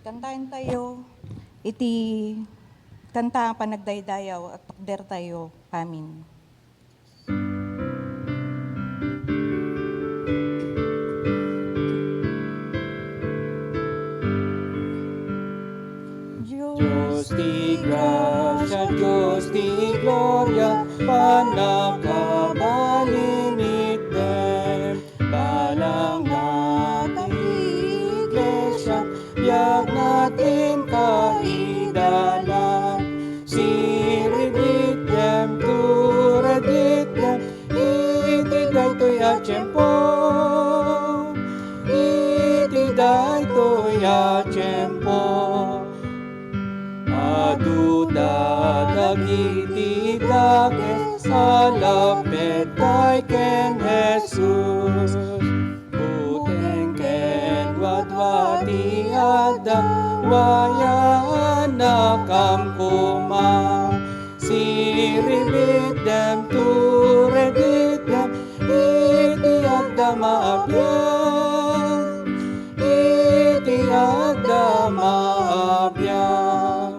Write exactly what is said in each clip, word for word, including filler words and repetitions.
Kantaentayo iti kanta nga panagdaydayaw a tukdertayo. Amen. Dios ti grasia, Dios ti gloria, pannakabalinitdem. Palangna ti iglesia, biagna ti kaidalan. Siribitdem, tureditdem, iti daytoy a tiempo. Iti daytoy a tiempo. Aduda dagiti dakes a lapetay ken Jesus. Buteng ken duadua ti adda, wayaanakam koma. Siribitdem, tureditdem, iti adda maabiag, iti adda maabiag.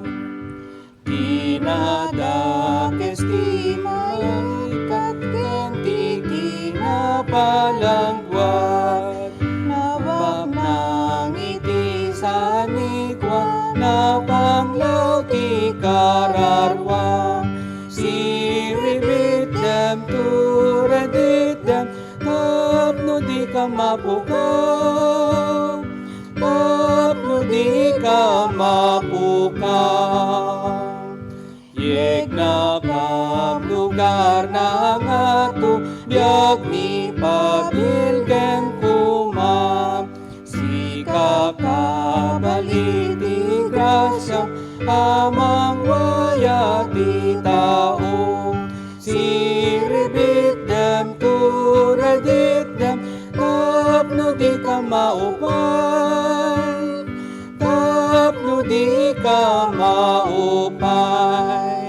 Kinadakes ti maikat ken ti kinapalangguad. Nabaknang iti sanikua, napanglaw ti kararua. Siribitdem, tureditdem, tapno dika mapukaw, tapno dika mapukaw. Yegna kam lugar nangato, biagmi pabilgen koma. Sika kabali ti grasia, Amang waya ti tao. Siribitdem, tureditdem, tapno dika maupay, tapno dika maupay.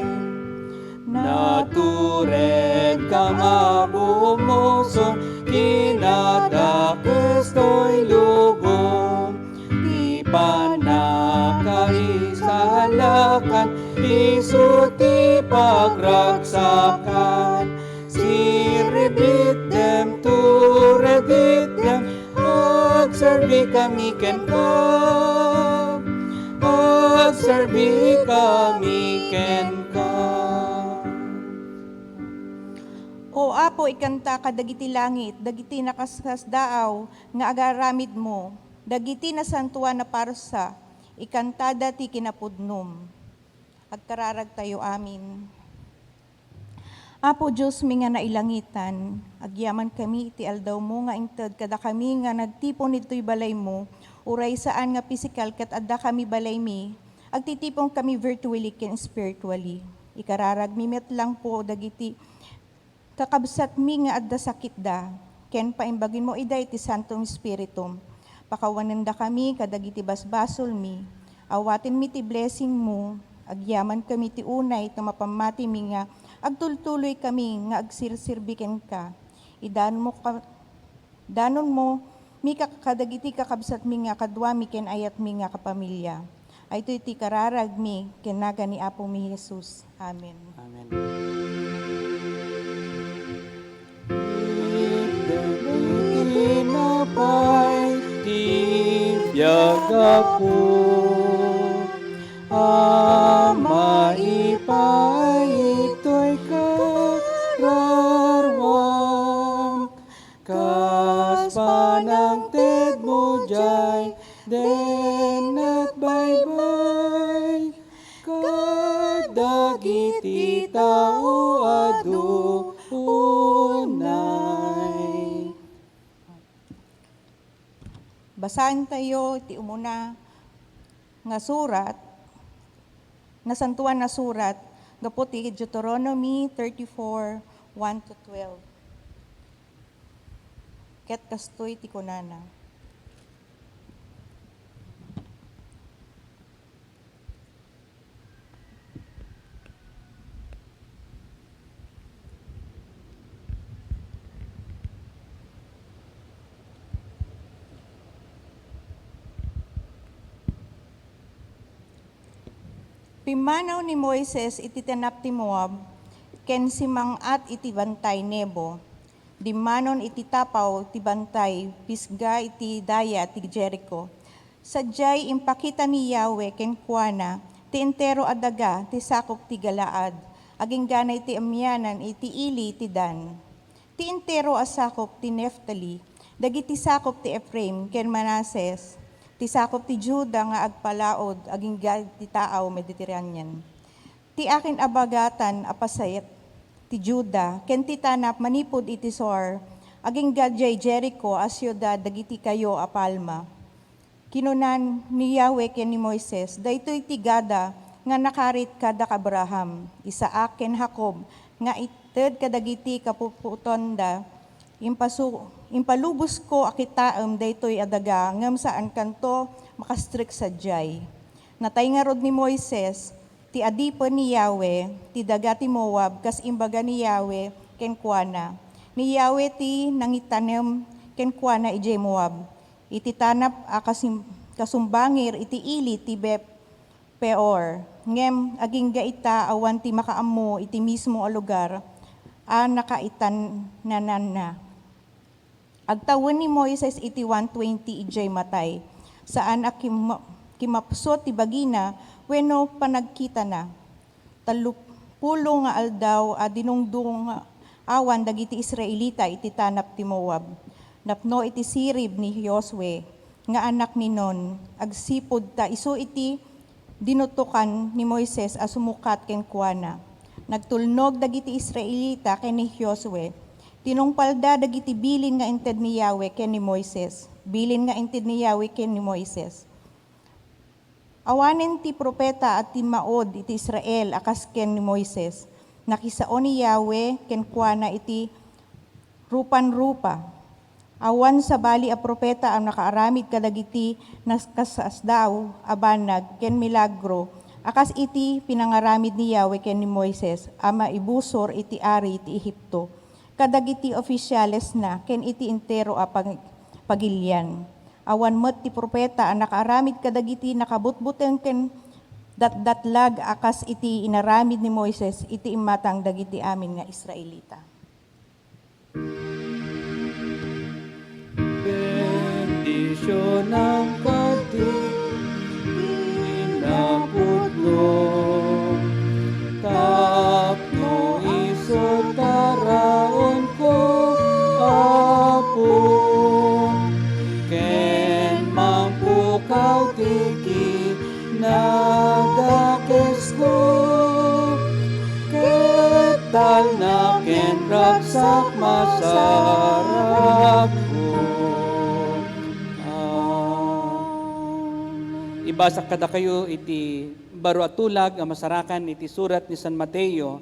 Natured ka nga bumuson, kinadakes toy lubong. Ti pannakaisalakan, isu ti pagragsakan. Siribitdem, tureditdem, agserbi kami kenka. Agserbi kami kenka. O Apo, ikanta kadagiti langit, dagiti nakaskasdaaw nga agaramidmo, dagiti nasantoan a parsa, ikantada ti kinapudnom. Agkararagtayo amin. Apo Diosmi nga nailangitan, agyamankami iti aldawmo nga inted kadakami nga nagtipon ditoy balaymo, uray saan nga pisikal ket addakami balaymi, agtitiponkami virtually ken spiritually. Ikararagmi met langpo dagiti kakabsatmi nga adda sakitda, ken paimbagenmo ida iti Santo nga Espiritum. Pakawanendakami kadagiti basbasolmi. Awatenmi ti blessingmo. Agyamankami ti unay nga mapammatimi nga agtultuloykami nga agserserbi kenka. Idanonmo ka-, danonmo mi ka-, kadagiti kakabsatmi nga kaduami ken ayatmi nga kapamilya. Daytoy ti kararagmi ken nagan ni Apomi Jesus. Amen. Amen. Itdem ti tinapay ti biag, Apo, a maipaay itoy kararuam. Kas panangtedmo diay dennat baybay, kadagiti tao adu unay. Basaentayo ti umuna nga surat, Nasantoan a Surat, gapu ti Deuteronomy thirty-four, one to twelve. Ket kastoy ti kunana. Pimmanaw ni Moises iti tanap ti Moab, ken simmang-at iti Bantay Nebo. Dimmanon iti tapaw ti bantay, Pisga iti daya ti Jerico. Sadiay, impakita ni Yahweh kenkuana ti entero a daga ti sakup ti Galaad, agingganay ti amianan iti ili ti Dan. Ti entero a sakup ti Neftali, dagiti sakup ti Efraim ken Manases, ti sakup ti Juda nga agpalaod agingga ti taaw Mediterranean. Ti akin a bagatan a paset ti Juda ken ti tanap manipud iti Zoar, agingga diay Jerico a siudad dagiti kayo a palma. Kinuna ni Yahweh ken ni Moises, "Daytoy ti gada nga nakarit kada Abraham, Isaac, ken Jacob nga ited kadagiti kapuputonda. Impasu-, impalubosko a kitaem daytoy a daga, ngem saankanto makastrek sadiay." Natay ngarud ni Moises ti adipen ni Yahweh ti daga ti Moab, kas imbaga ni Yahweh kenkuana. Ni Yahweh ti nangitanem kenkuana idiay Moab. Iti tanap a kasim-, kasumbangir iti ili ti Beth Peor, ngem agingga ita awan ti makaammo iti mismo a lugar a nakaitanananna. Agtawen ni Moises iti one twenty idiay matay, saan a kim-, kimapsut ti bagina wenno panagkitana. Tallopulo nga aldaw a dinungdung awan dagiti Israelita iti tanap ti Moab, napno iti sirib ni Josue nga anak ni Nun, agsipud ta isu iti dinutokan ni Moises a sumukat kenkuana. Nagtulnog dagiti Israelita ken ni Josue. Tinungpalda dagiti bilin nga inted ni Yahweh ken ni Moises. Bilin nga inted ni Yahweh ken ni Moises. Awanen ti profeta a timmaud iti Israel a kas ken ni Moises. Nakisao ni Yahweh kenkuana iti rupanrupa. Awan sabali a profeta a nakaaramid kadagiti nakasasdaaw a banag ken milagro a kas iti pinangaramid ni Yahweh ken ni Moises a maibusor iti ari ti Egipto, kadagiti ofisialesna ken iti entero a pag-, pagilian. Awan met ti profeta a nakaaramid kadagiti nakabutbuteng ken datdatlag a kas iti inaramid ni Moises iti imatang dagiti amin nga Israelita. Bendisionanka ti pinapudno, tapno isu taraonko, Apo, ken mangpukaw ti kinadakesmo, ket talna ken ragsak masarapko. Amen. Ibasak kadakayo iti baro a tulag a masarakan iti surat ni San Mateo,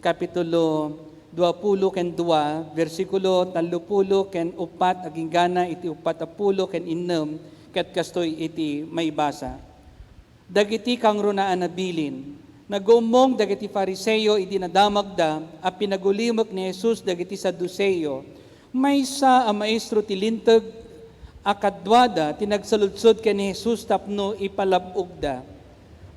Kapitulo duapulo ken dua, bersikulo tallopulo ken uppat agingga iti uppat a pulo ken innem, ket kastoy iti maibasa. Dagiti kangrunaan a bilin. Nagummong dagiti Fariseo idi nadamagda a pinagulimek ni Jesus dagiti Saduceo. Maysa a maestro ti Linteg a kaduada ti nagsaludsod ken ni Jesus tapno ipalab-ogda.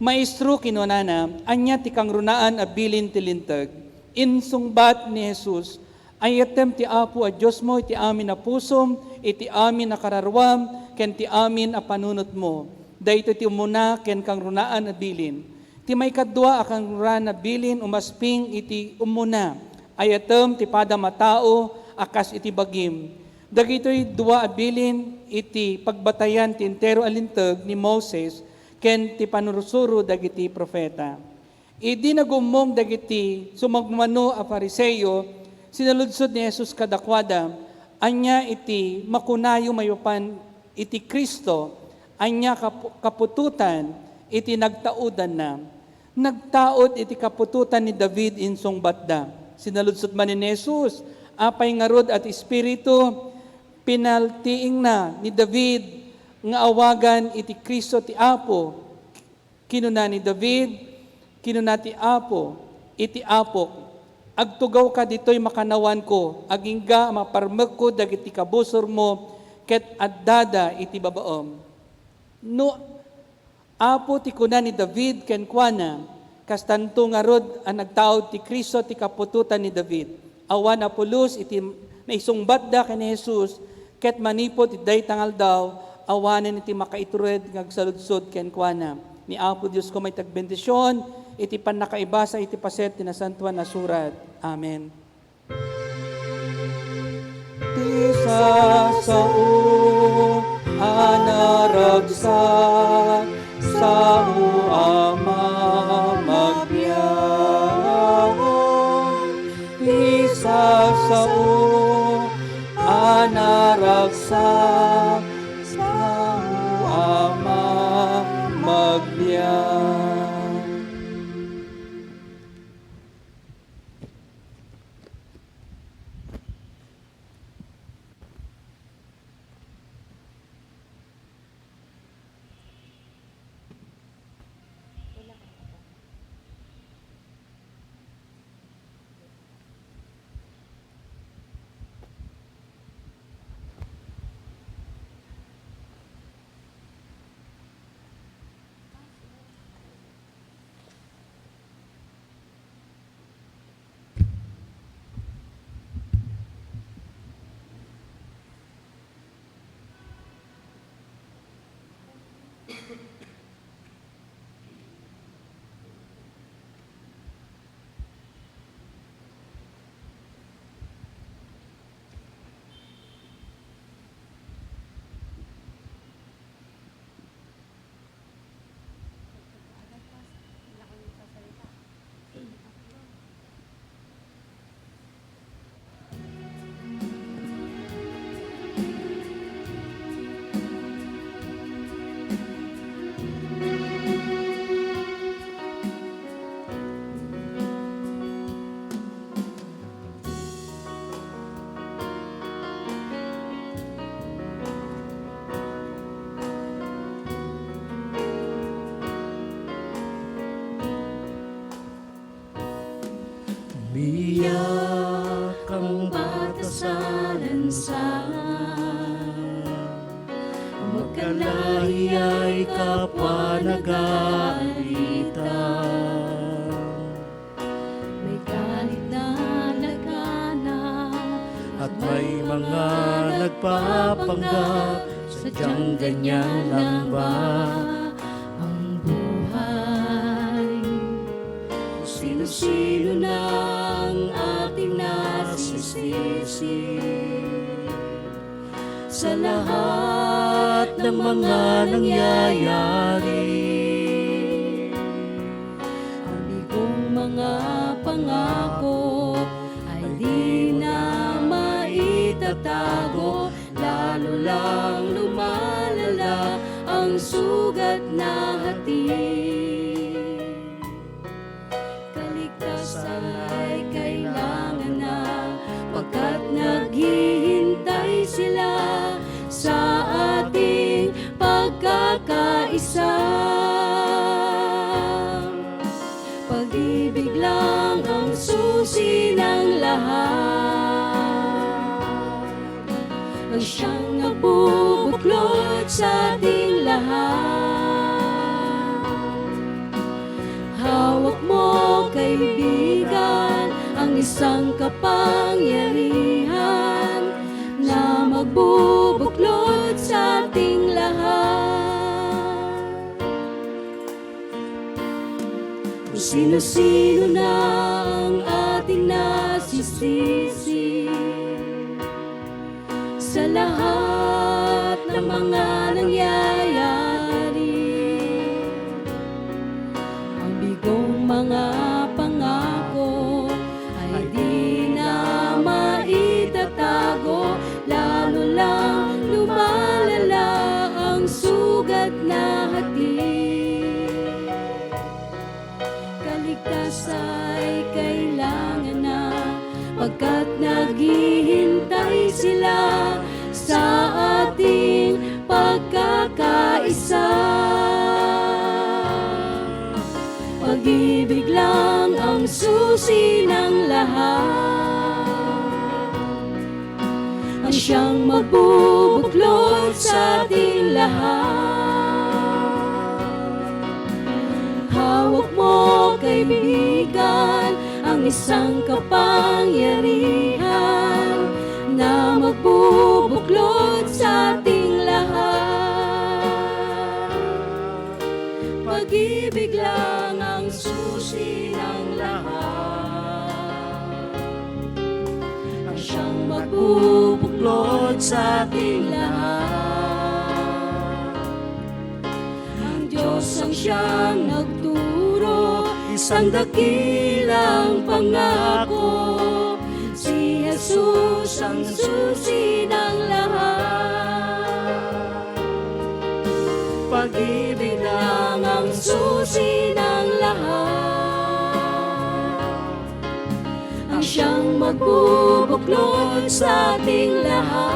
"Maestro," kinunana, "ania ti kangrunaan a bilin ti Linteg?" Insungbat ni Jesus, "Ayatem ti Apo a Diosmo iti amin a pusom, iti amin a kararuam, ken ti amin a panunotmo. Daytoy ti umuna ken kangrunaan a bilin. Ti maikadua a kangrunaan a bilin umasping iti umuna, ayatem ti padam a tao a kas iti bagim." Dagitoy dua a bilin iti pagbatayan ti entero a Linteg ni Moses ken ti panursuro dagiti profeta. Idi nagummong dagiti sumagmamano a Fariseo, sinaludsod ni Jesus kadakuada, "Ania iti makunayo maipapan iti Cristo? Ania kap-, kaputotan iti nagtaudanna?" "Nagtaud iti kaputotan ni David," insungbatda. Sinaludsod manen ni Jesus, "Apay ngarud a ti Espiritu pinaltiingna ni David nga awagan iti Cristo ti Apo?" Kinuna ni David, kinuna ti Apo iti Apok, "Agtugawka ditoy makannawanko, agingga a maparmekko dagiti kabusormo ket addada iti babaem." No Apo ti kuna ni David kenkuana, kastanto ngarud a nagtaud ti Cristo ti kaputotan ni David. Awan a pulos iti naisungbatda ken ni Jesus, ket manipud iti dayta nga aldaw, awanen iti makaitured nga agsaludsod kenkuana. Ni Apo Dios koma iti agbendision iti pannakaibasa iti paset ti Nasantoan a Surat. Amen. Ti sasao a naragsak, sao a mamagbiag. Ti sasao a naragsak, sao a mamagbiag. Biag a batasan, saan a magkalahiay kapwa nagaalitan. May galit na lagana, at may mga nagpapanggap, sadyang ganyan lang ba ang buhay? Sino-sino na ang ating nasisisi sa lahat ng mga nangyayari? Ang bigong mga pangako ay di na maitatago, lalo lang lumalala ang sugat na hati. Kaligtasan ay kailangan na, pagkat naghihintay sila sa ating pagkakaisa. Pag-ibig lang ang susi ng lahat. Ang siyang nagbubuklod sa ating lahat. Hawak mo, kaibigan, ang isang kapangyarihan na magbubuklod sa ating lahat. Kung sino-sino na ang ating nasisisi sa lahat ng mga nangyayari, ang bigong mga pangako ay di na maitatago, lalo lang lumalala ang sugat na hati. Kaligtas ay kailangan na, pagkat naghihintay sila sa ating pagkakaisa. Pag-ibig lang ang susi ng lahat. Ang siyang magbubuklod sa ating lahat. Hawak mo, kaibigan, ang isang kapangyarihan na magbubuklod sa ating lahat. Pag-ibig lang ang susi ng lahat. Ang siyang magbubuklod sa ating lahat. Ang Diyos ang siyang nagturo, isang dakilang pangako. Si Jesus ang susi ng lahat. Pag-ibig lang ang susi ng lahat. Ang siyang magbubuklod sa ating lahat.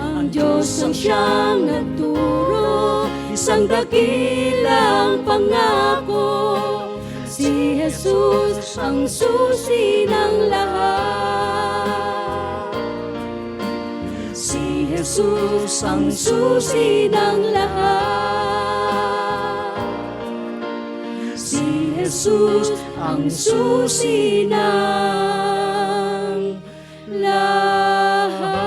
Ang Diyos ang siyang nagturo, isang dakilang pangako. Si Jesus ang susi ng lahat. Si Jesus ang susi ng lahat. Si Jesus ang susi ng lahat.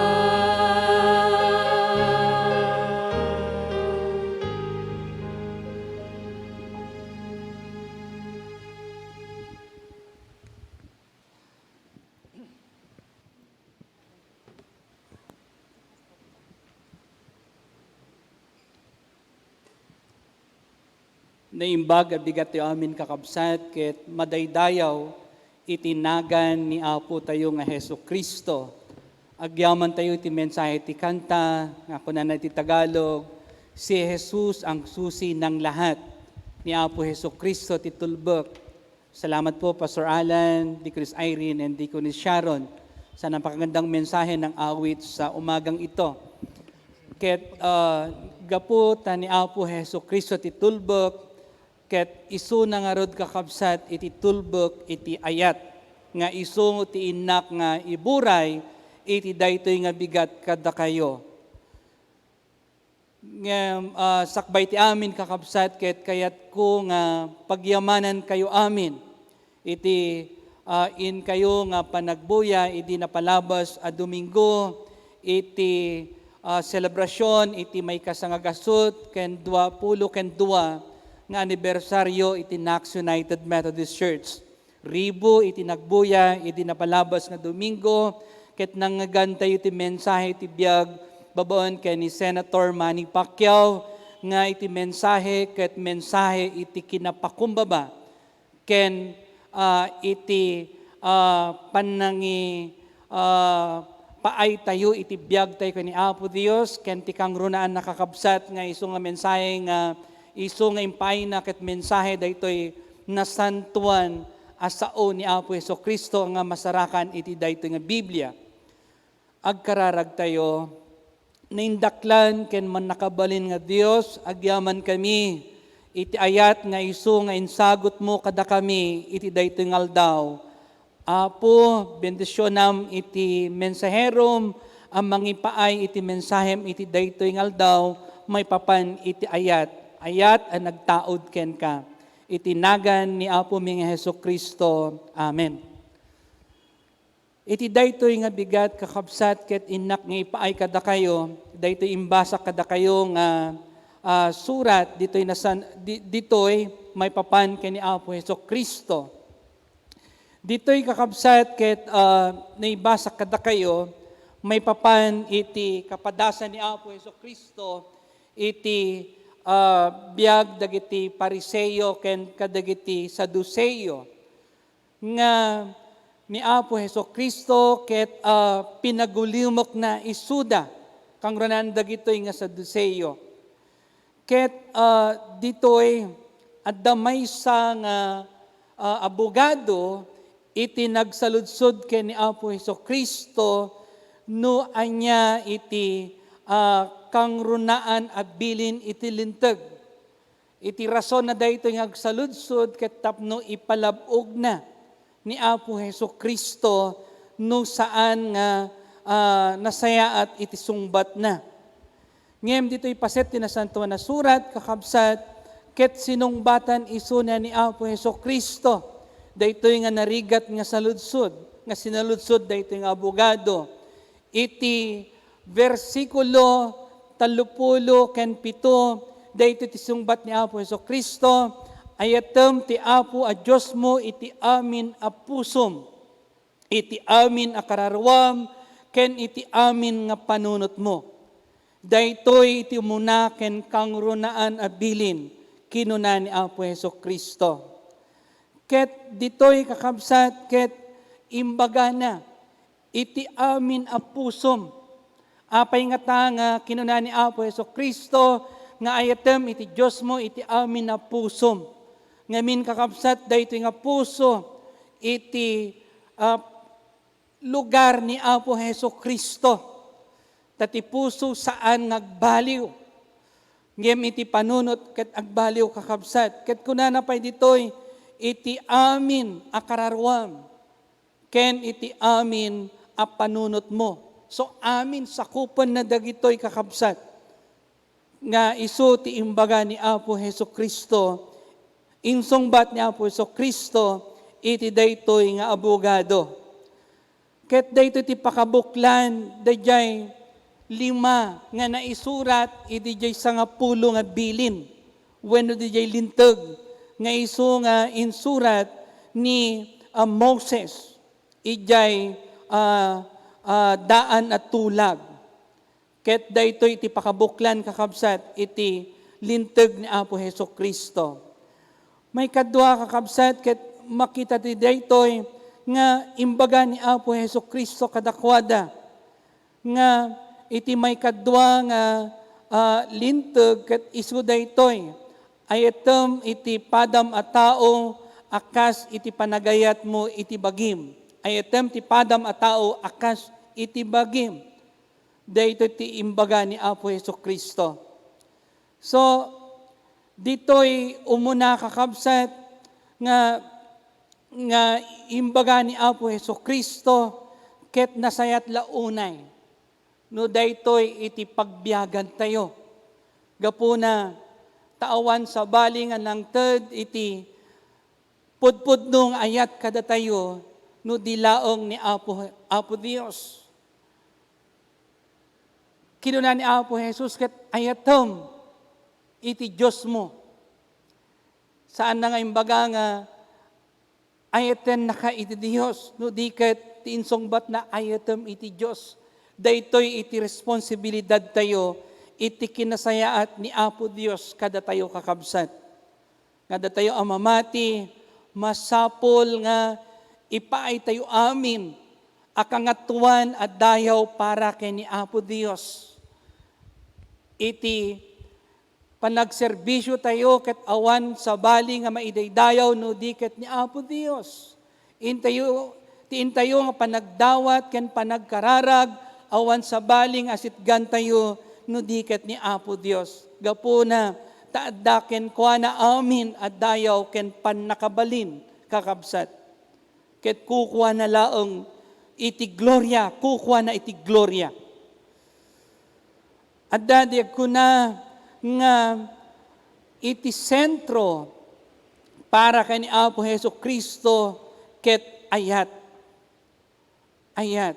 Naimbag a bigat ti amin, kakabsat, ket madaydayaw iti nagan ni Apo tayo nga Jesu-Cristo. Agyaman tayo iti mensahe ti kanta nga kunana iti Tagalog, "Si Jesus ang susi ng lahat." Ni Apo Jesu-Cristo ti tulbek. Salamat po, Pastor Alan, Deaconess Irene, and Deaconess Sharon, sa napakagandang mensahe ng awit sa umagang ito. Ket, ah, gapu ta ni Apo Jesu-Cristo ti tulbek, ket isuna ngarud, kakabsat, iti tulbek iti ayat nga isu ti innak nga iburay iti daytoy nga bigat kadakayo. Ngem, ah, sakbay ti amin, kakabsat, ket kayatko nga pagyamanan kayo amin iti, ah, inkayo nga panagbuya idi napalabas a Domingo, iti, ah, selebrasyon iti maikasangagasut ken duapulo ken dua nga anibersaryo iti Knox United Methodist Church. Ribu iti nagbuya idi napalabas nga Domingo, ket nangngegantayo ti mensahe ti biag babaen ken ni Senator Manny Pacquiao nga iti mensahe ket mensahe iti kinapakumbaba ken, ah, iti, ah, pannangi-, ah, paaytayo iti biagtayo ken ni Apo Dios ken ti kangrunaan, nakakabsat, nga isu nga mensahe nga isu nga impaayna ket mensahe daytoy nasantoan a sao ni Apo Jesu-Cristo nga masarakan iti daytoy nga Biblia. Agkararagtayo, naindaklan ken mannakabalin nga Dios, agyaman kami iti ayat nga isu nga insagutmo kadakami iti daytoy nga aldaw. Apo, bendisionam iti mensaherom a mangipaay iti mensahem iti daytoy nga aldaw maipapan iti ayat, ayat a nagtaud kenka. Iti nagan ni Apomi nga Jesu-Cristo. Amen. Iti daytoy nga bigat, kakabsat, ket innak nga ipaay kadakayo daytoy imbasa kadakayo nga, ah, surat ditoy nasan-, di-, ditoy maipapan ken ni Apo Jesu-Cristo. Ditoy, kakabsat, ket, ah, naibasa kadakayo maipapan iti kapadasan ni Apo Jesu-Cristo iti, ah, biag dagiti Fariseo ken kadagiti Saduseo, nga ni Apo Jesu-Cristo ket, ah, pinagulimekna isuda, kangrunaan dagitoy nga Saduseo. Ket, ah, ditoy, adda maysa nga, ah, abogado iti nagsaludsod ken ni Apo Jesu-Cristo no ania iti, ah, kangrunaan a bilin iti Linteg. Iti rason na daytoy nga agsaludsod ket tapno ipalab-ogna ni Apo Jesu-Cristo no saan nga, ah, nasayaat iti sungbatna. Ngem ditoy paset ti Nasantoan a Surat, kakabsat, Ket sinungbatan isuna ni Apo Jesu-Cristo daytoy nga narigat nga saludsod, nga sinaludsod daytoy nga abogado. Iti bersikulo tallopulo ken pito, daytoy ti sungbat ni Apo Jesu-Cristo, "Ayatem ti Apo a Diosmo iti amin a pusom, iti amin a kararuam, ken iti amin nga panunotmo." Daytoy ti umuna ken kangrunaan a bilin, kinuna ni Apo Jesu-Cristo. Ket ditoy, kakabsat, ket imbagana, "Iti amin a pusom." Apay ngata nga kinuna ni Apo Jesu-Cristo nga, "Ayatem iti Diosmo iti amin a pusom"? Ngamin, kakabsat, daytoy nga puso iti, ah, lugar ni Apo Jesu-Cristo. Ta ti puso saan nga agbaliw. Ngem iti panunot ket agbaliw, kakabsat. Ket kunana pay ditoy, "Iti amin a kararuam, ken iti amin a panunotmo." So, amin, sakupenna dagitoy, kakabsat, nga isu ti imbaga ni Apo Jesu-Cristo, insungbat ni Apo Jesu-Cristo iti daytoy nga abogado. Ket daytoy ti pakabuklan daydiay lima nga naisurat iti diay sangapulo nga bilin, wenno diay linteg nga isu nga insurat ni, ah, Moses idiay, ah, ah, daan a tulag. Ket daytoy ti pakabuklan, kakabsat, iti linteg ni Apo Jesu-Cristo. Maikadua, kakabsat, ket makita ti daytoy nga imbaga ni Apo Jesu-Cristo kadakuada nga iti maikadua nga, ah, linteg ket isu daytoy, "Ayatem iti padam a tao a kas iti panagayatmo iti bagim." Ayatem ti padam a tao a kas iti bagim. Daytoy ti imbaga ni Apo Jesu-Cristo. So, ditoy umuna, kakabsat, nga, nga imbaga ni Apo Jesu-Cristo, ket nasayaat la unay no daytoy iti pagbiagantayo. Gapuna, ta awan sabali nga nangted iti pudpudno nga ayat kadatayo no di laeng ni Apo, Apo Dios. Kinuna ni Apo Jesus ket, "Ayatem iti Diosmo." Saanna nga imbaga nga, "Ayatennaka iti Dios," no di ket ti insungbatna, "Ayatem iti Dios." Daytoy iti responsibilidadtayo iti kinasayaat ni Apo Dios kadatayo, kakabsat. Nga datayo a mamati, masapul nga ipaaytayo amin a Kangatoan a Dayaw para ken ni Apo Dios. Iti panagserbisiotayo ket awan sabali nga maidaydayaw no di ket ni Apo Dios. Intayo, ti intayo nga panagdawat ken panagkararag, awan sabali nga asitgantayo no di ket ni Apo Dios. Gapuna, ta adda kenkuana amin a dayaw ken pannakabalin, kakabsat. Ket kukuana laeng iti gloria, kukuana iti gloria. Adda di agkuna nga iti sentro para ken ni Apo Jesu-Cristo ket ayat. Ayat.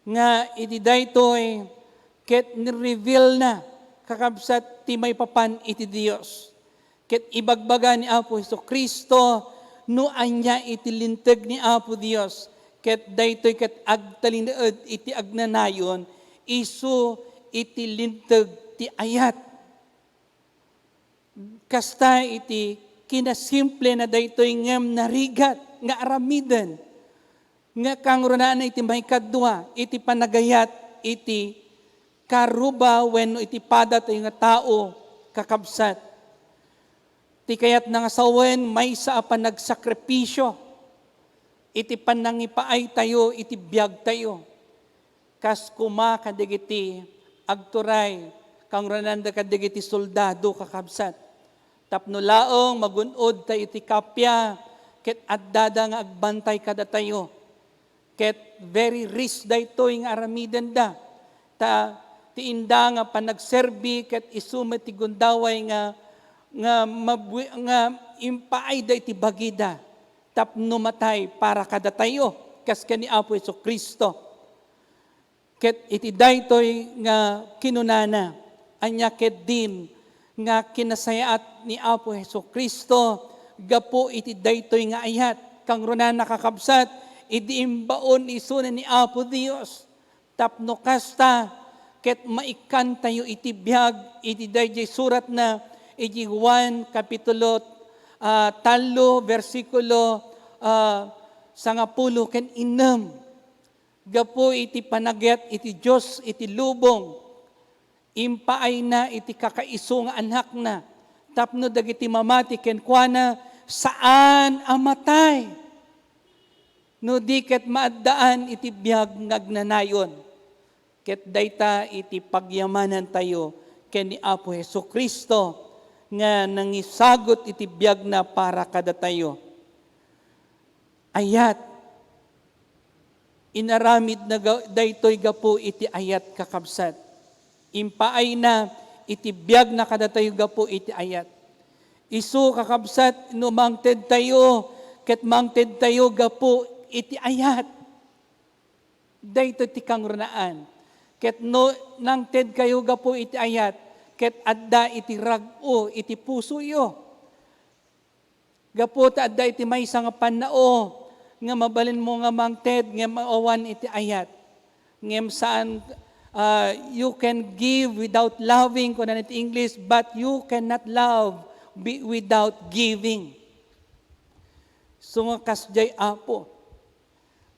Nga iti daytoy ket ni-reveal na, kakabsat, ti maipapan iti Dios. Ket ibagbaga ni Apo Jesu-Cristo no ania iti linteg ni Apo Dios, ket daytoy ket agtalinaed iti agnanayon, isu iti linteg ti ayat. Kasta iti kinasimple na daytoy ngem narigat nga aramiden nga kangrunaan iti maikadua iti panagayat iti karuba wenno iti padatayo nga tao, kakabsat. Ti kayatna nga sawen, maysa a panagsakripisio iti panangipaaytayo iti biagtayo. Kas koma kadagiti agturay, kangrunanda kadagiti soldado, kakabsat. Tapno laeng magun-odtayo iti kappia, ket addada nga agbantay kadatayo. Ket very risk daytoy nga aramidenda. Ta ti inda nga panagserbi ket isu met ti gundaway nga nga mabwi-, nga impaayda iti bagida tapno matay para kadatayo, kas ken ni Apo Jesu-Cristo. Ket iti daytoy nga kinunana, ania ketdin nga kinasayaat ni Apo Jesu-Cristo gapu iti daytoy nga ayat? Kangrunana, kakabsat, idi imbaon isuna ni Apo Dios. Tapno kasta, ket maikkantayo iti biag iti daydiay suratna iti Juan kapitulo, ah, tallo, bersikulo, ah, sangapulo ken innem. Gapu iti panagayat iti Dios iti lubong, impaayna iti kakaiso nga Anakna tapno dagiti mamati kenkuana saan a matay no di ket maaddaan iti biag nga agnanayon. Ket dayta iti pagyamanantayo ken ni Apo Jesu-Cristo nga nangisagut iti biagna para kadatayo. Ayat. Inaramidna ga-, daytoy gapu iti ayat, kakabsat. Impaayna iti biagna kadatayo gapu iti ayat. Isu, kakabsat, no mangtedtayo, ket mangtedtayo gapu iti ayat. Daytoy ti kangrunaan. Ket no nangtedkayo gapu iti ayat, ket adda iti rag-o iti pusoyo. Gapu ta adda iti maysa nga pannao nga mabalinmo nga mangted ngem awan iti ayat. Ngem saan, ah, you can give without loving, kunana iti English, but you cannot love bi-, without giving. So nga kasdiay, Apo,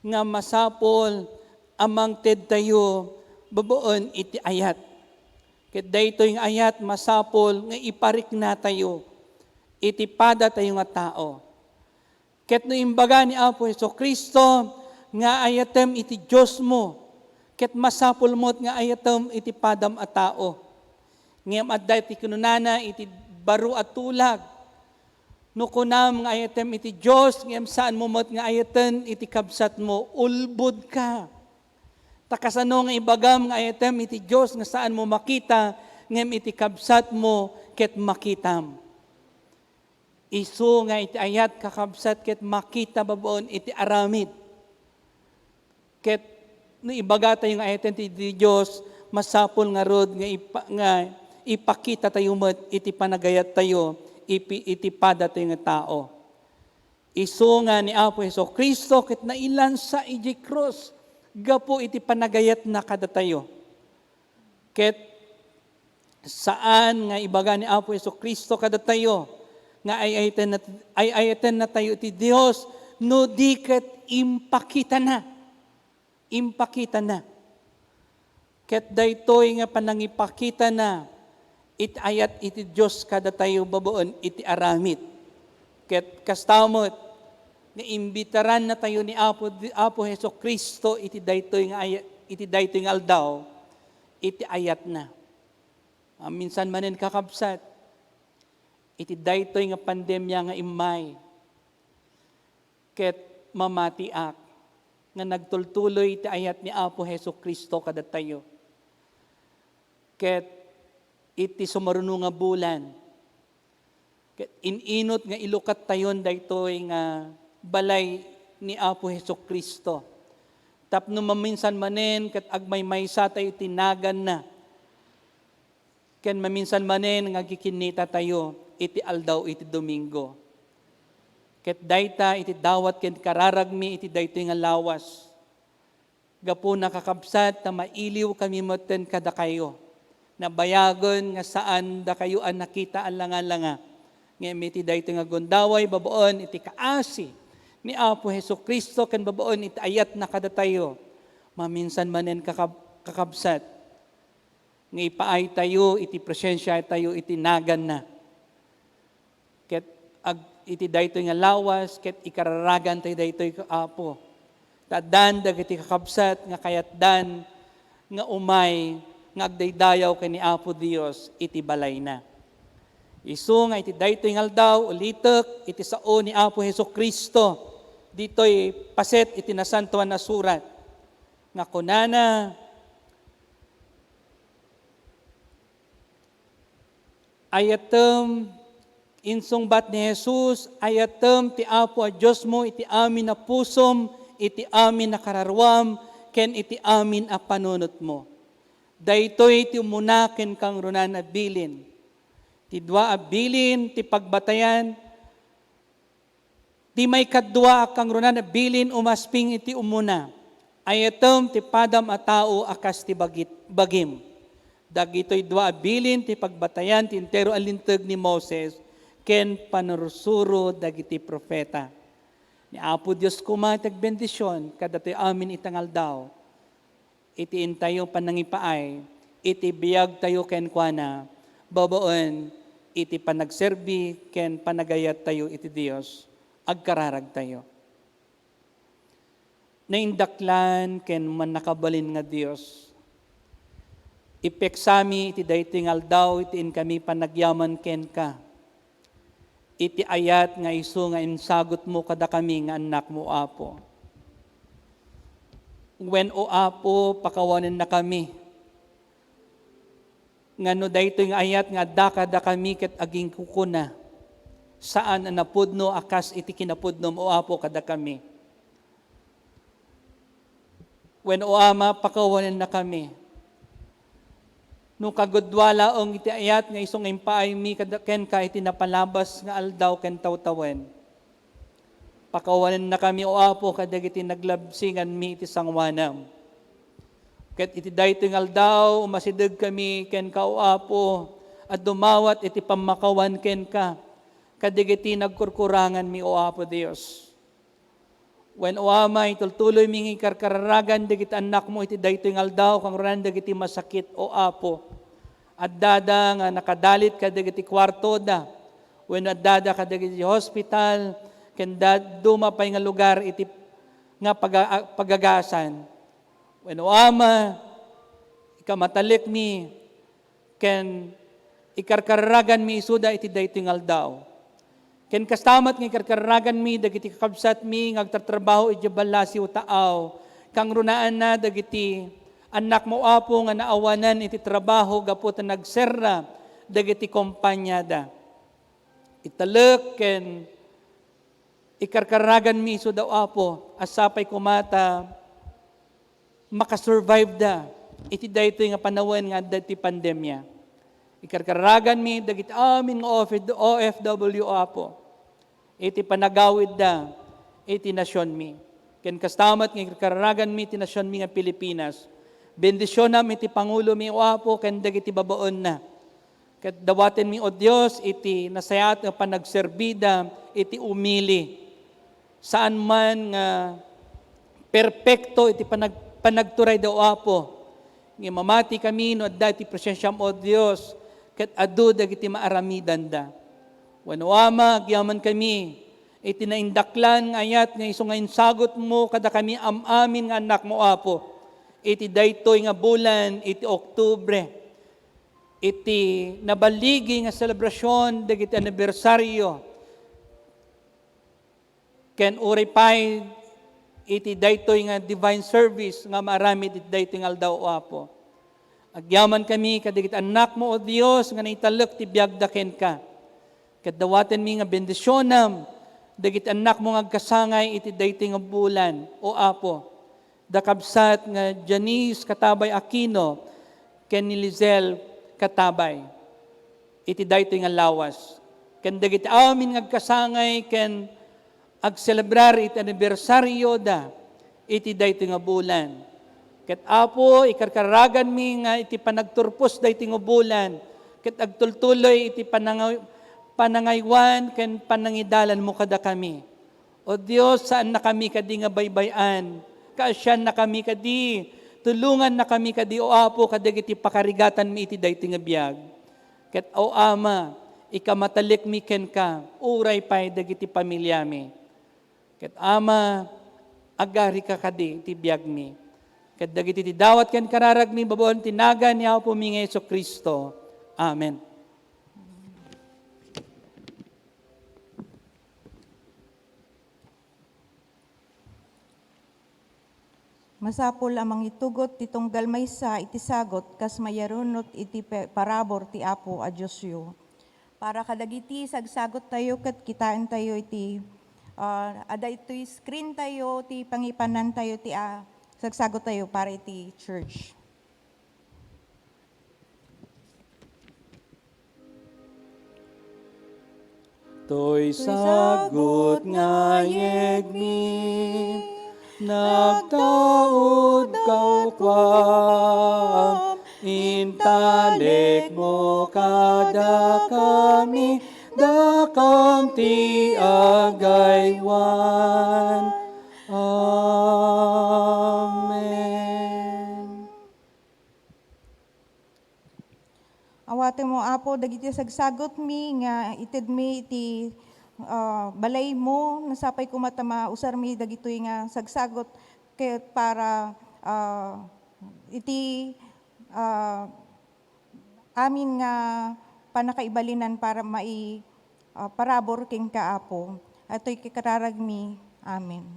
nga masapul a mangtedtayo babaen iti ayat. Ket daytoy nga ayat masapul nga ipariknatayo iti padatayo nga tao. Ket no imbaga ni Apo Jesu-Cristo nga ayatem iti Diosmo, ket masapul met nga ayatem iti padam a tao. Ngem adda iti kinunana iti baro a tulag, "No kunam nga ayatem iti Dios, ngem saanmo met nga ayaten iti kabsatmo, ulbodka. Ta kasano nga ibagam nga ayatem iti Dios nga saanmo makita, ngem iti kabsatmo ket makitam?" Isu nga iti ayat, kakabsat, ket makita babaen iti aramid. Ket no ibagatayo nga ayaten ti Dios, masapul ngarud nga ipa-, nga ipakitatayo met iti panagayattayo ipi-, iti padatayo nga tao. Isu nga ni Apo Jesu-Cristo ket nailansa idiay krus gapu iti panagayatna kadatayo. Ket saan nga ibaga ni Apo Jesu-Cristo kadatayo nga ay-ayaten nat-, ay-ayatennatayo iti Dios no di ket impakitana. Impakitana. Ket daytoy nga panangipakitana iti ayat iti Dios kadatayo babaen iti aramid. Ket kasta met nga imbitarannatayo ni Apo, Apo Jesu-Cristo iti daytoy nga ay-, iti daytoy nga aldaw, iti ayatna. Maminsan manen, kakabsat, iti daytoy nga pandemia nga immay, ket mamatiak nga nagtultuloy ti ayat ni Apo Jesu-Cristo kadatayo. Ket iti sumaruno nga bulan, ket in-inut nga ilukattayon daytoy nga balay ni Apo Jesu-Cristo. Tapno maminsan manen ket agmaymaysatayo iti naganna, ken maminsan manen nga agkikinnitatayo iti aldaw iti Domingo. Ket dayta iti dawat ken kararagmi iti daytoy nga lawas. Gapuna, kakabsat, ta mailiwkami metten kadakayo. Nabayagen nga saan dakayo a nakita a langa-langa. Ngem iti daytoy nga gundaway babaen iti kaasi ni Apo Jesu-Cristo ken babaen iti ayatna kadatayo, maminsan manen, kakab-, kakabsat, nga ipaaytayo iti presensiatayo iti naganna. Ket ag-, iti daytoy nga lawas, ket ikararagantayo daytoy, Apo. Ta addan dagiti kakabsat nga kayatdan nga umay nga agdaydayaw ken ni Apo Dios iti balayna. Isu nga iti daytoy nga aldaw, ulitek iti sao ni Apo Jesu-Cristo ditoy paset iti Nasantoan a Surat nga kunana, "Ayatem Insungbat ni Jesus, "Ayatem ti Apo a Diosmo iti amin a pusom, iti amin a kararuam, ken iti amin a panunotmo." Daytoy ti umuna ken kangrunaan a bilin. Ti dua a bilin ti pagbatayan, ti maikadua a kangrunaan a bilin umasping iti umuna. Ayatem ti padam a tao a kas ti bagit-, bagim. Dagitoy dua a bilin ti pagbatayan ti entero a linteg ni Moses ken pannursuro dagiti profeta. Ni Apo Dios koma ti agbendision kadatoy amin ita nga aldaw. Iti intayo panangipaay, iti biagtayo kenkuana, babaen iti panagserbi ken panagayattayo iti Dios, agkararagtayo. Naindaklan ken mannakabalin nga Dios, ipeksami iti daytoy nga aldaw iti inkami panagyaman kenka. Iti ayat nga isu nga insagutmo kadakami nga annakmo, Apo. Wen, O Apo, pakawanennakami nga no daytoy nga ayat nga adda kadakami ket agingkukuna, saan a napudno a kas iti kinapudnom, O Apo, kadakami. Wen, O Ama, pakawanennakami. No kagudua laeng iti ayat nga isu nga impaaymi kada-, kenka iti napalabas nga aldaw ken tawtawen, pakawanennakami, O Apo, kadagiti naglabsinganmi iti sangoanam. Ket iti daytoy nga aldaw, umasidegkami kenka, O Apo, a dumawat iti pammakawan kenka kadagiti nagkurkuranganmi, O Apo Dios. Wen, O Ama, itultuloymi nga ikarkararagan dagiti annakmo iti daytoy nga aldaw, kangrunaan dagiti masakit, O Apo. Addada nga nakadalit kadagiti kuartoda, wenno addada kadagiti hospital, ken da-, duma pay nga lugar iti nga paga-, pagagasan. Wen, O Ama, ikamatalekmi ken ikarkararaganmi isuda iti daytoy nga aldaw. Ken kasta met nga ikarkararaganmi dagiti kakabsatmi nga agtatrabaho idiay ballasiw taaw, kangrunaanna dagiti annakmo, Apo, nga naawanan iti trabaho gapu ta nagserra dagiti kompaniada. Italek ken ikarkararaganmi isuda, Apo, a sapay koma ta makasurvive da iti daytoy nga panawen nga adda iti pandemia. Ikarkararaganmi dagiti amin nga O F W, O F W, Apo, iti panagawidda iti nasionmi. Ken kasta met nga ikarkararaganmi iti nasionmi nga Pilipinas. Bendisionam iti pangulomi, O Apo, ken dagiti babaenna. Ket dawatenmi, O Dios, iti nasayaat nga panagserbida iti umili. Saan man nga perpekto iti panag-, panagturayda, O Apo, nga mamati kami no adda iti presensiam, O Dios, ket adu dagiti maaramidanda. Wen, O Ama, agyamankami iti naindaklan nga ayat nga isu nga insagutmo kadakami am-amin nga annakmo, Apo, iti daytoy nga bulan, iti Oktubre, iti naballigi nga selebrasion dagiti anibersario, ken uray pay iti daytoy nga divine service nga maaramid iti daytoy nga aldaw, O Apo. Agyamankami kadagiti annakmo, O Dios, nga naitalek ti biagda kenka. Ket dawatenmi nga bendisionam dagiti annakmo nga agkasangay iti daytoy nga bulan, O Apo. Da kabsat nga Janice Katabay Aquino ken ni Lizelle Katabay iti daytoy nga lawas, ken dagiti amin nga agkasangay ken agselebrar iti anibersarioda iti daytoy nga bulan. Ket, Apo, ikarkaraganmi nga iti panagturpos daytoy nga bulan, ket agtultuloy iti panangay-, panangaywan ken panangidalanmo kadakami. O Dios, saannakami kadi nga baybay-an. Kaasiannakami kadi. Tulongannakami kadi, O Apo, kadagiti pakarigatanmi iti daytoy nga biag. Ket, O Ama, ikamataliekmi kenka, uray pay dagiti pamiliami. Ket, Ama, agarika kadi iti biagmi. Ket dagiti ti dawat ken kararagmi babaen ti nagan ni Apomi nga Jesu-Cristo. Amen. Masapul a mangitugot ti tunggal maysa iti sagut kas mayarunot iti pa-, parabur ti Apo a Diosyo. Para kadagiti sagsagottayo ket kitaentayo iti, ah, adda itoy screentayo ti pangipanantayo ti, ah, sagsagottayo para iti church. Toy sagut nga yegmi, nagtaud ka, O Apo, intalekmo kadakami, dakam ti agaywan. Amen. Awatenmo, Apo, dagiti sagsagutmi nga itedmi iti, ah, balaymo. Nasapay koma ta mausarmi dagitoy nga sagsagut ket para, ah, iti, ah, amin nga pannakaibalinan para mai-, ah, parabur kenka, Apo. Atoy ti kararagmi. Amen.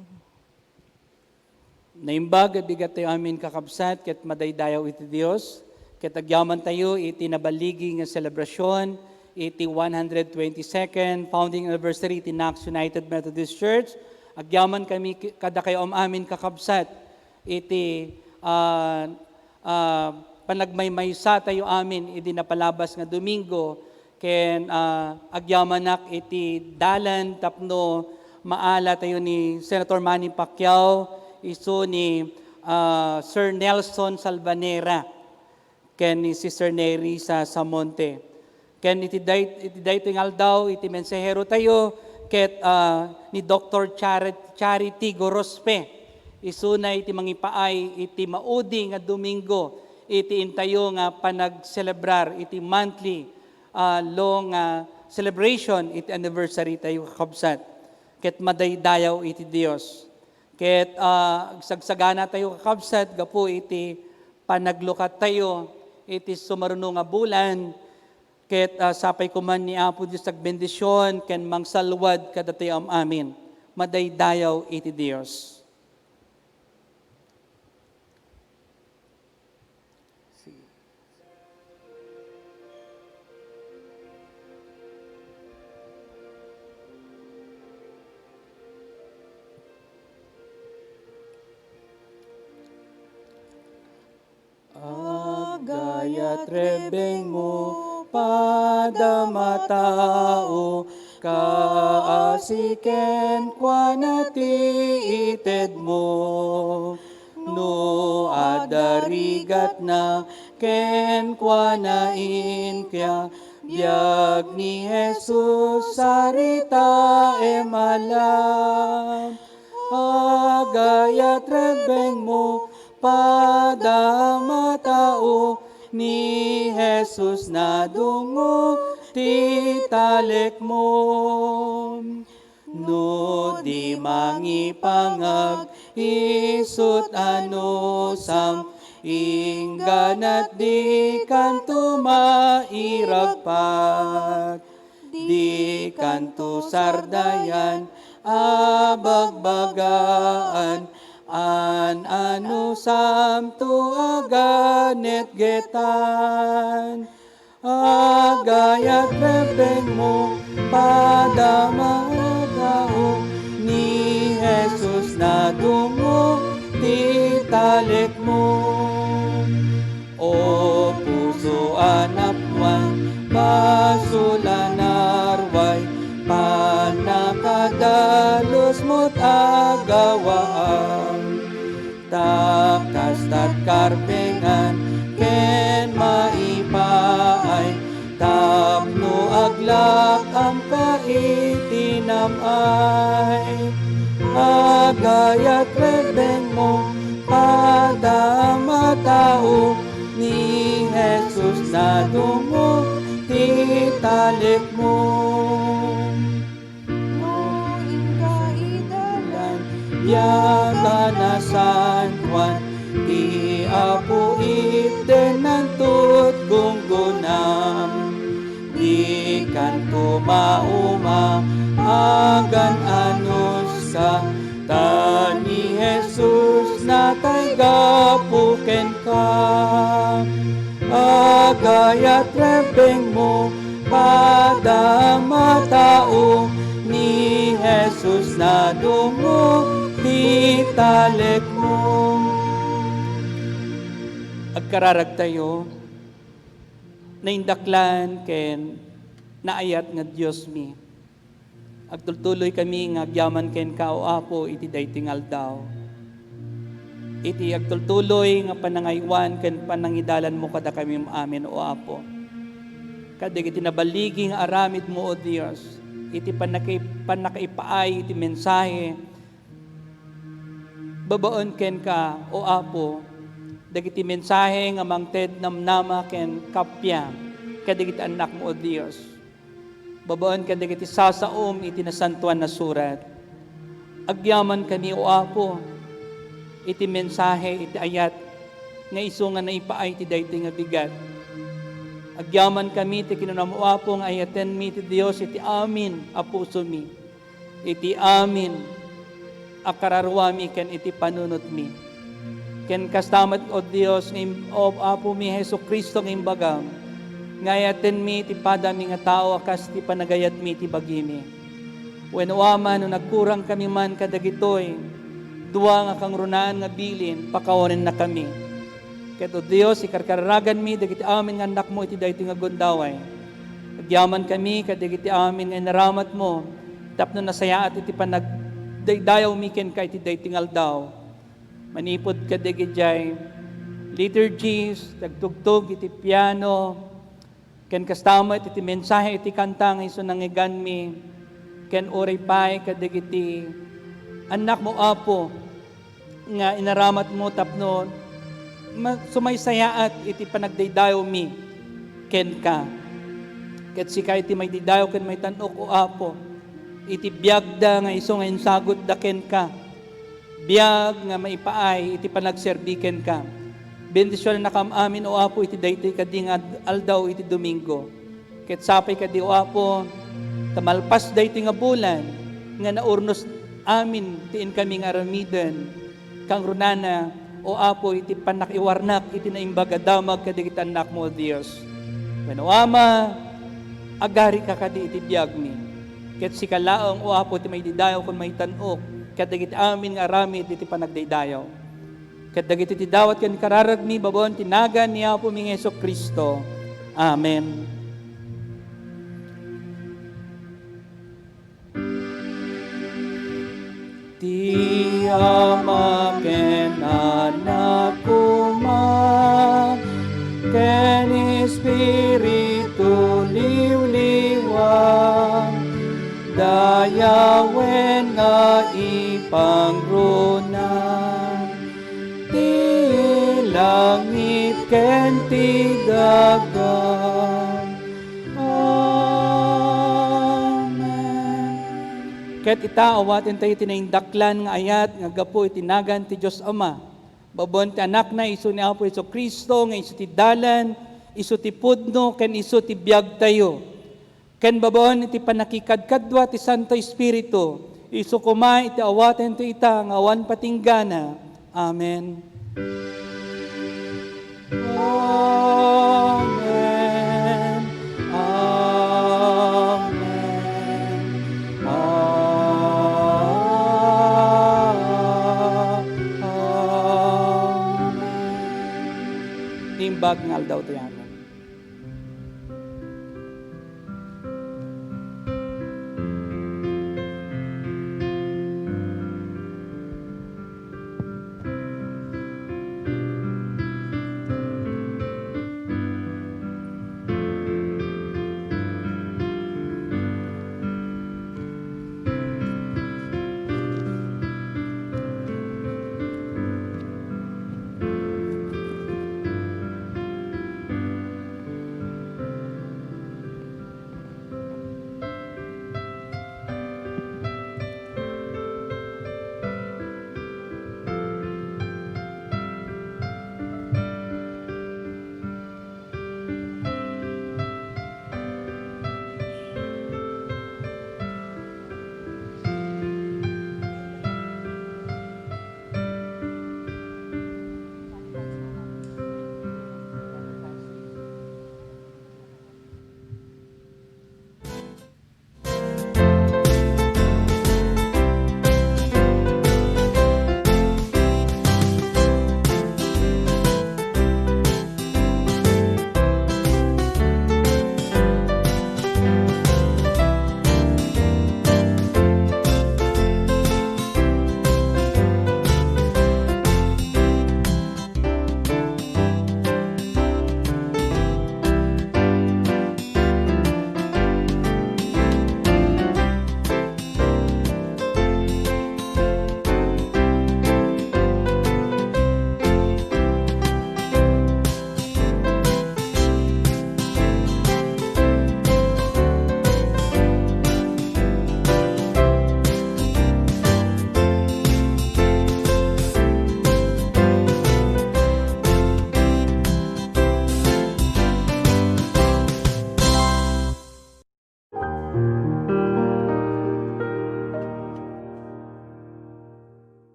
Naimbag a bigat tayo amin, kakabsat, ket madaydayaw iti Dios, ket agyaman tayo iti nabaligi nga selebrasyon iti one hundred twenty-second founding anniversary iti Knox United Methodist Church. Agyaman kami ki-, kadakayo am-, amin, kakabsat, iti, ah, ah, panagmaymaysa tayo amin idi napalabas nga Domingo, ken, ah, agyamanak iti dalan tapno maala tayo ni Senator Manny Pacquiao isu ni, ah, Sir Nelson Salvanera ken ni Sister Nerissa Samonte. Ken iti day-, iti daytoy nga aldaw, iti mensahero tayo, ket, ah, ni Doktor Chari-, Charity Gorospe. Isuna iti mangipaay iti maudi nga Domingo, iti intayo nga panagselebrar iti monthly, ah, long, ah, celebration iti anniversary tayo, kakabsat. Ket madaydayaw iti Dios. Ket, ah, agsagsagana tayo, kakabsat, gapu iti panaglukat tayo iti sumaruno nga bulan. Ket, ah, sapay koma ni Apo Dios agbendision ken mangsalwad kadatayo am-amin. Madaydayaw iti Dios. Agayat rebbengmo, padam a tao, kaasi kenkuana ti itedmo. No adda rigatna, kenkuana inkia, biag ni Jesus, saritaem a laeng. Agayat rebbengmo, padam a tao, ni Jesus nadungngo ti talekmo. No di mangipangag, isut' anusam, ingganat dikanto mairagpat. Dikanto sardayan a bagbagaan, an-anusamto a ganetgetan. Agayat rebbengmo, padam a tao, ni Jesus nadungngo ti talekmo. O puso a napnoan, basol a naruay, pannakadalusmot a gawaan. Ta kastat karbengan ken maipaay, tapno aglak-amka iti nam-ay. Agayat rebbengmo, padam a tao, ni Jesus nadungngo ti talekmo. No inka idalan, biag a nasantoan, ti Apo itdennanto ti gunggonam. Dikanto mauma, agan-anuska, ta ni Jesus natay gapu kenka. Agayat rebbengmo, padam Nadungo ti talekmo. Agkararagtayo, naindaklan ken naayat nga Diosmi. Agtultuloykami nga agyaman kenka, O Apo, iti daytoy nga aldaw. Iti agtultuloy nga panangaywan ken panangidalanmo kadakami amin, O Apo. Kadagiti naballigi nga aramidmo, O Dios, iti pannaki-, pannakaipaay iti mensahe babaen kenka, O Apo, dagiti mensahe nga mangted namnama ken kappia kadagiti annakmo, O Dios. Babaen kadagiti sasaom iti Nasantoan a Surat. Agyamankami, O Apo, iti mensahe iti ayat nga isu nga naipaay ti daytoy nga bigat. Agyamankami ti kinunam, O Apo, nga ayatenmi ti Dios iti amin a pusomi, iti amin a kararuami ken iti panunotmi. Ken kasta met, O Dios, nga im-, O Apomi Jesu-Cristo, nga imbagam, nga ayatenmi ti padami nga tao a kas ti panagayatmi iti bagimi. Wen, O Ama, no nagkurangkami man kadagitoy dua nga kangrunaan nga bilin, pakawanennakami. Ket, O Dios, ikarkararaganmi dagiti amin nga annakmo iti daytoy nga gundaway. Agyamankami kadagiti amin nga inaramatmo tapno nasayaat iti panagdaydayawmi kenka iti daytoy nga aldaw. Manipud kadagiti liturgies, ti agtugtog iti piano, ken kasta met iti mensahe iti kanta nga isu nangngeganmi, ken uray pay kadagiti annakmo, Apo, nga inaramatmo tapno ma-, sumaysayaat iti panagdaydayawmi kenka. Ket sika iti maidaydayaw ken maitan-ok, O Apo, iti biagda nga isu nga insagutda kenka, biag nga maipaay iti panagserbi kenka. Bendisionannakam amin, O Apo, iti daytoy kadi nga ad-, aldaw iti Domingo. Ket sapay kadi, O Apo, ta malpas daytoy nga bulan nga naurnos amin ti inkami nga aramiden, kangrunana, O Apo, iti pannakiwarnak iti naimbag a damag kadagiti annakmo, O Dios. Wen, O Ama, agarika kadi iti biagmi. Ket sika laeng, O Apo, ti maidaydayaw ken maitan-ok kadagiti amin nga aramid iti panagdaydayaw. Ket dagiti ti dawat ken kararagmi babaen ti nagan ni Apomi nga Jesu-Cristo. Amen. Ti Ama ken Anak koma ken Espiritu liwliwa, dayawen nga ipangruna ti langit ken ti daga. Amen. Ket ita, awatentayo ti naindaklan nga ayat nga gapu iti nagan ti Dios Ama, babaen ti Anakna, isu ni Apo Jesu-Cristo, nga isu ti dalan, isu ti pudno, ken isu ti biagtayo. Ken babaen iti pannakikadkadua ti Santo Espiritu, isu koma iti awatentayo ita nga awan patinggana. Amen. Amen. Amen. Amen. Naimbag nga aldaw ti amin.